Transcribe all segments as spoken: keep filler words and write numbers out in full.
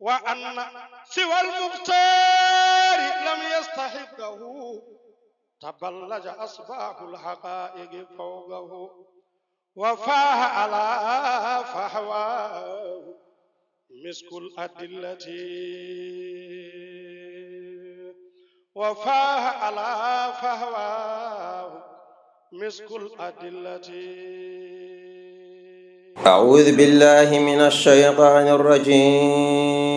وأن سوى المختار لم يستحقه، تبلج أصباح الحقائق فوقه، وفاه على فهواه مسك الأدلة، وفاه على فهواه مسك الأدلة. أعوذ بالله من الشيطان الرجيم.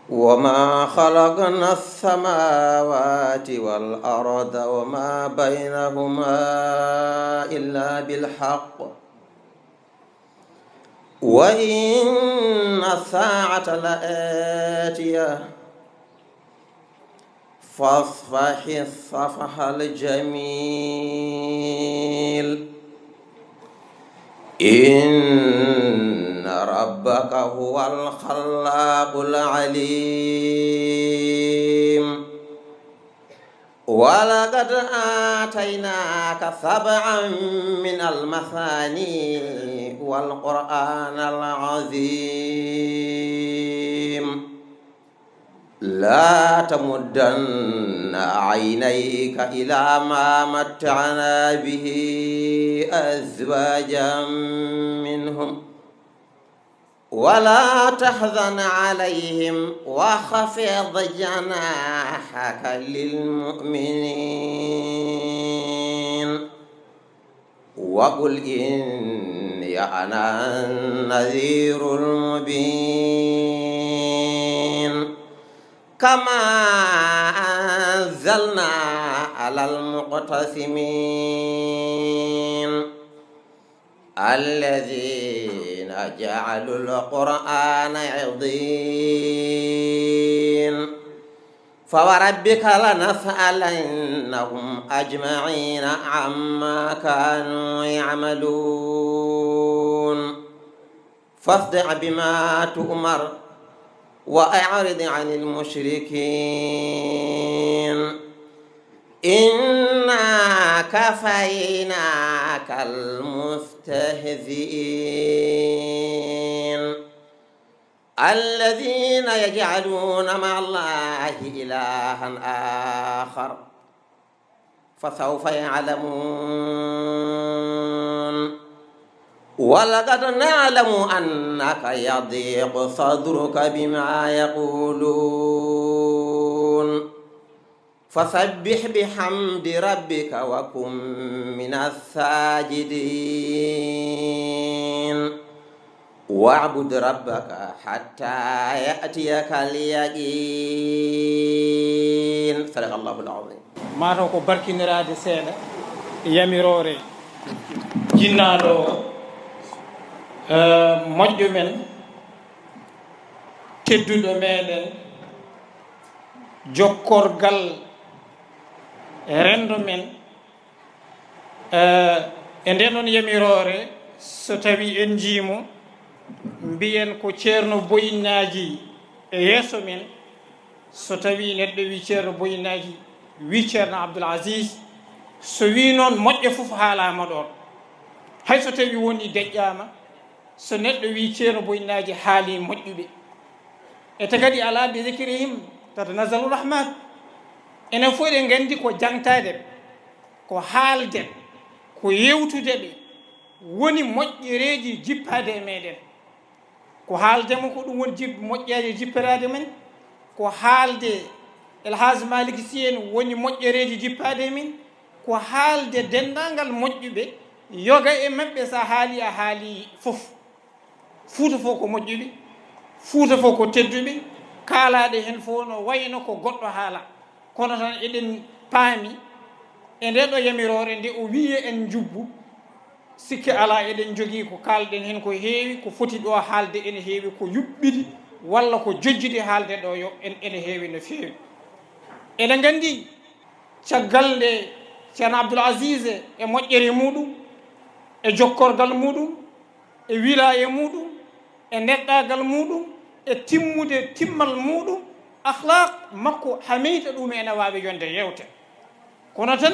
وما خلقنا السماوات والأرض وما بينهما إلا بالحق وإن الساعة لآتية فاصفح الصفح الجميل إن ربك هو الخلاق العليم ولقد آتيناك سبعا من المثاني والقرآن العظيم لا تمدن عينيك إلى ما متعنا به أزواجا منهم ولا تحزن عليهم واخفض جناحك للمؤمنين وقل إني أنا النذير المبين كما أنزلنا على المقتسمين الذين جعلوا القرآن عضين فوربك لنسألنهم أجمعين عما كانوا يعملون فاصدع بما تؤمر وأعرض عن المشركين إنا كفيناك المستهزئين الذين يجعلون مع الله إلها آخر فسوف يعلمون ولقد نعلم أنك يضيق صدرك بما يقولون فسبح بحمد ربك وكن من الساجدين واعبد ربك حتى يأتيك اليقين صدق الله العظيم Mataw ko barkiniraade seeɗa yamiroore jinnaaɗo o, eh, moƴƴo men, tedduɗo meɗen, jokkorgal renndo men, eh, e nden ɗon yamiroore, so tawi en njiimo, mbiyen ko Ceerno Boyinnaaji e yeeso men, so tawi neɗɗo wi Ceerno Boyinnaaji, wi Ceerno Abdoul Aziz, so wi noon moƴƴo fof haalaama ɗoon. Hay so tawi woni deƴƴaama, so neɗɗo wi Ceerno Boyinnaaji haali moƴƴuɓe. E te kadi alaa bi zikrihim tatanazzalu rahmat. Enen fof eɗen nganndi ko jaŋtaade ɓe, ko haalde ɓe, ko yeewtude ɓe, woni moƴƴereeji jippaade e meɗen. Ko haalde mo ko ɗum woni jip-, moƴƴereeji jippiraade men, ko haalde El Hadj Malick Sy en woni moƴƴereeji jippaade e men, ko haalde denndaangal moƴƴuɓe, yoga e maɓɓe, so a haali a haali fof. Fuuta fof ko moƴƴuɓe, Fuuta fof ko tedduɓe, kaalaaɗe heen fof no wayno ko goɗɗo haala. Kono tan eɗen paami e nde ɗo yamiroore nde o wiyi en njubbu, sikke alaa eɗen njogii ko kaalɗen heen ko heewi, ko foti ɗo haalde ene heewi, ko yuɓɓidi walla ko jojjidi haalde ɗo yo en ene heewi no feewi. Eɗen nganndi caggal nde Ceerno Abdoul Aziz e moƴƴere muɗum, e jokkorgal muɗum, e wilaya muɗum, e neɗɗaagal muɗum, e timmude timmal muɗum, akhlaq makko hameyta ɗum ene waawi yonde yewte. Kono tan,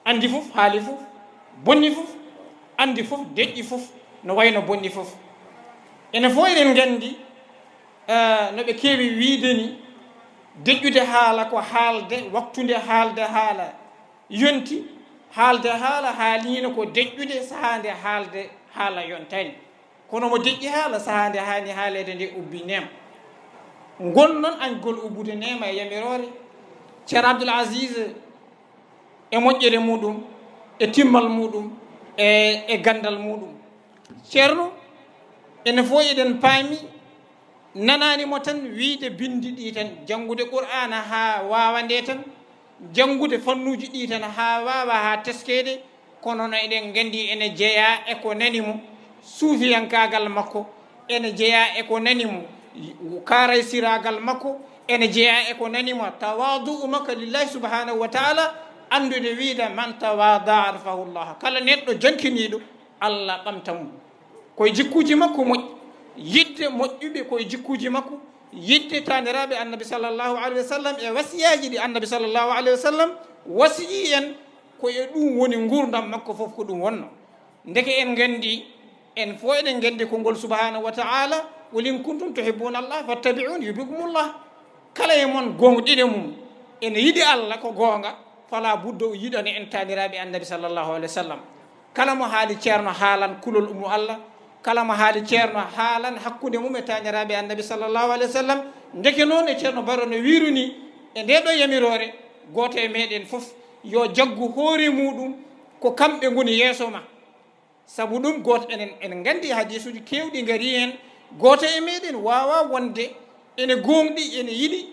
anndi fof, haali fof, bonni fof, anndi fof, deƴƴi fof, no wayno bonni fof. Enen fof eɗen nganndi, eh, no ɓe keewi wiyde ni, deƴƴude haala ko haalde, waktu nde haalde haala yonti, haalde haala haaliino ko deƴƴude sahaa nde haalde haala yontani. Kono mo deƴƴi haala, sahaa nde haani haaleede nde ubbi neema. Ngol noon añgol ubbude neema e yamiroore, Ceerno Abdul Asiis e moƴƴere muɗum, e timmal muɗum, e, e ganndal muɗum. Ceerno, enen fof eɗen paami, nanaani mo tan wiyde binndi ɗi tan, janngude Qur'aana haa waawa nde tan, janngude fannuuji ɗi tan haa waawa, haa teskeede, kono no eɗen nganndi ene jeyaa e ko nani mo, suufiyankaagal makko, ene jeyaa e ko nani mo, kaaraysiraagal makko, ene jeyaa e ko nani mo, tawaadu'u makko lillahi subhanahu wa ta'ala, anndude wiyde man tawaadaa rafahu llah. Kala neɗɗo jankiniiɗo, Allah ɓamta mo. Ko e jikkuuji makko moƴƴi, yiɗde moƴƴuɓe ko e jikkuuji makko, yiɗde taaniraaɓe Annabi sallallahu alayhi wa sallam e wasiyaaji ɗi Annabi sallallahu alayhi wa sallam wasiyii en, ko e ɗum woni nguurndam makko fof ko ɗum wonno. Ndeke en nganndi, en fof eɗen nganndi konngol subhanahu wa ta'ala, "Qul in kuntum tuhibbuna Allah fattabi'uni yuhbibkumullah." Kala e mon goongɗinɗo mum ene yiɗi Allah ko goonga, fala budda o yiɗana en taaniraaɓe Annabi sallallahu alayhi wa sallam. Kala mo haali Ceerno haalan kulol mo Allah, kala mo haali Ceerno haalan hakkunde mum e taaniraaɓe Annabi sallallahu alayhi wa sallam. Ndeke noon e Ceerno Baro no wiiru ni, e nde ɗo yamiroore, gooto e meɗen fof yo jaggu hoore muɗum ko kamɓe ngoni yeeso ma. Sabu ɗum, gooto enen, enen nganndi hadiisuuji keewɗi ngarii heen, gooto e meɗen waawaa wonde ene goongɗi, ene yiɗi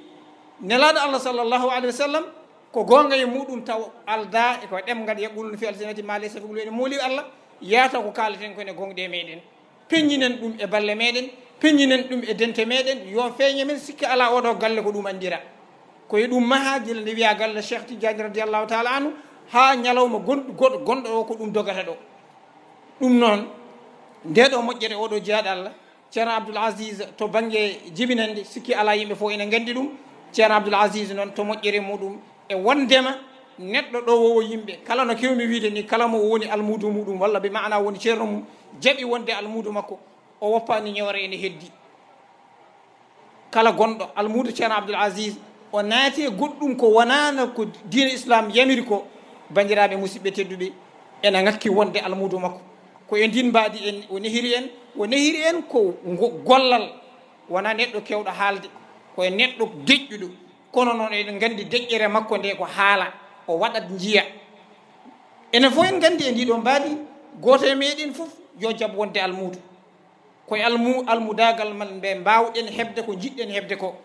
Nelaaɗo Allah sallallahu alayhi wa sallam, ko goonga e muɗum taw aldaa e ko ɗemngal yaquluna fi alsinati ma laysa fi qulubihim, ene mooli Allah, yaata ko kaaleten ko ene goongɗi e meɗen. Peññinen ɗum e balle meɗen, peññinen ɗum e dente meɗen, yo feeñe men, sikke alaa oɗo galle ko ɗum anndira. Ko e ɗum mahaa gila nde wiyaa galle Cheikh Tidiane radiyallahu taala anhu, haa ñalawma gon-, goɗ-, gonɗo o ko ɗum dogata ɗo. Ɗum noon, nde ɗo moƴƴere oɗo jeyaaɗo Allah, Ceerno Abdoul Aziz to bannge jibinannde, sikki alaa yimɓe fof ene nganndi ɗum. Ceerno Abdoul Aziz noon to moƴƴere muɗum e wondema neɗɗo ɗo wowo yimɓe, kala no keewmi wiyde ni, kala mo woni almuudo muɗum walla bi maana woni ceerno mum, jaɓi wonde almuudo makko, o woppaani ñoore ene heddi. Kala gonɗo almuudo Ceerno Abdoul Aziz, o naati e goɗɗum ko wonaano ko diine Islam yamiri ko, banndiraaɓe musidɓe tedduɓe, ena ŋakki wonde almuudo makko. Ko e ndin mbaadi en, o nehiri en, o nehiri en ko ngo-, gollal, wonaa neɗɗo keewɗo haalde, ko e neɗɗo deƴƴuɗo, kono noon eɗen nganndi deƴƴere makko nde ko haala, o waɗat njiya. Enen fof en nganndi e ndii ɗoo mbaadi, gooto e meɗen fof yo jaɓ wonde almuudo. Ko e almu-, almudaagal men nde mbaawɗen heɓde ko njiɗɗen heɓde ko.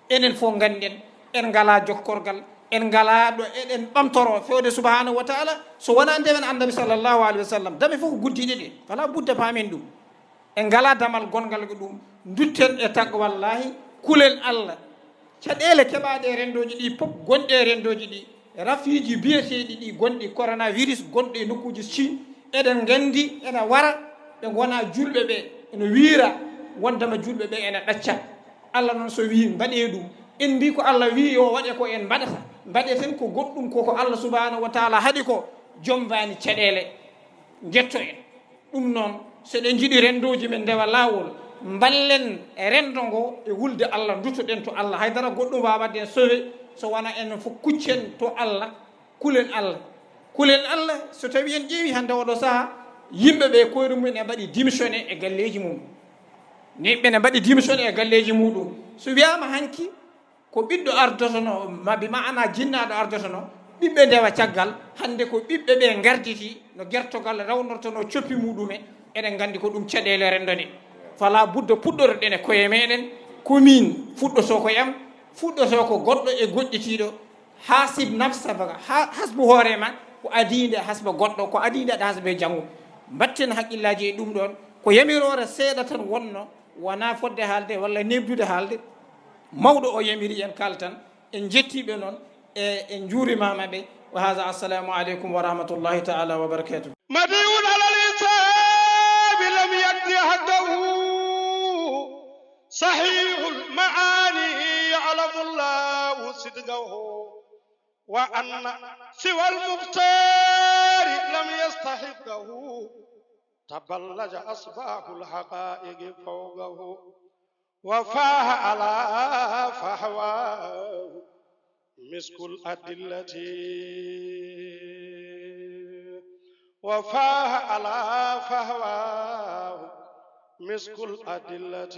Enen fof ngannden, en ngalaa jokkorgal, en ngalaa ɗo eɗen ɓamtoroo feewde subhanahu wa taala, so wonaa ndewen Annabi sallallahu alayhi wa sallam. Dame fof ko guddiiɗe ɗe, fala budda paamen ɗum. En ngalaa damal gonngal ko ɗum. Ndutten e taqwallahi, kulen Allah. Caɗeele keɓaaɗe e renndooji ɗi pop, gonɗe e renndooji ɗi, rafiiji biyeteeɗi ɗi gonɗi coronavirus, gonɗo e nokkuuji Chine, eɗen nganndi ena wara, ɓe ngonaa juulɓe ɓe, ene wiira wondema juulɓe ɓe ene ɗacca. Allah noon so wii mbaɗee ɗum, en mbii ko Allah wii yo waɗe ko en mbaɗata, mbaɗeten ko goɗɗum koko Allah subhanahu wa taala haɗi ko, jombaani caɗeele. Njetto en. Ɗum noon, so eɗen njiɗi renndooji men ndewa laawol, mballen e renndo ngo e wulde Allah, ndutoɗen to Allah. Haydara goɗɗum waawat en sowe so wonaa enen fof kuccen to Allah, kulen Allah. Kulen Allah, so tawii en ƴeewi hannde oɗo sahaa, yimɓe ɓe koyre mum ene mbaɗi démissionné e galleeji mum. Ni ɓe ne mbaɗi démissionné e galleeji muɗum. So wiyaama hanki, ko ɓiɗɗo ardotono, ma bi maana jinnaaɗo ardotono, ɓiɓɓe ndewa caggal, hannde ko ɓiɓɓe ɓe ngarditi, no gertogal rawnortono coppi muɗumen, eɗen nganndi ko ɗum caɗeele renndo nde. Fala budda puɗɗoroɗen e koye meɗen, ko min fuɗɗoto ko e am, fuɗɗoto ko goɗɗo e goɗɗitiiɗo, hasib nafsaka, ha-, hasbu hoore ma, ko adiinde hasba goɗɗo, ko adiinde aɗa hasba e janngo. Mbatten haqqillaaji e ɗum ɗoon, ko yamiroore seeɗa tan wonno, wonaa fodde haalde walla neɓdude haalde. Mawɗo o yamiri en kaaltan, en njettii ɓe noon, e en njuurimaama ɓe. Wa haza, assalamu aleykum wa rahmatullahi taala wa barakatuh. مديون على الإنسان لم يقض حقه، صحيح المعاني يعلم الله صدقه، وأن سوى المختار لم يستحقه. تبلج أصباح الحقائق فوقه، وفاح على فحواه مسك الأدلة، وفاح على فحواه مسك الأدلة.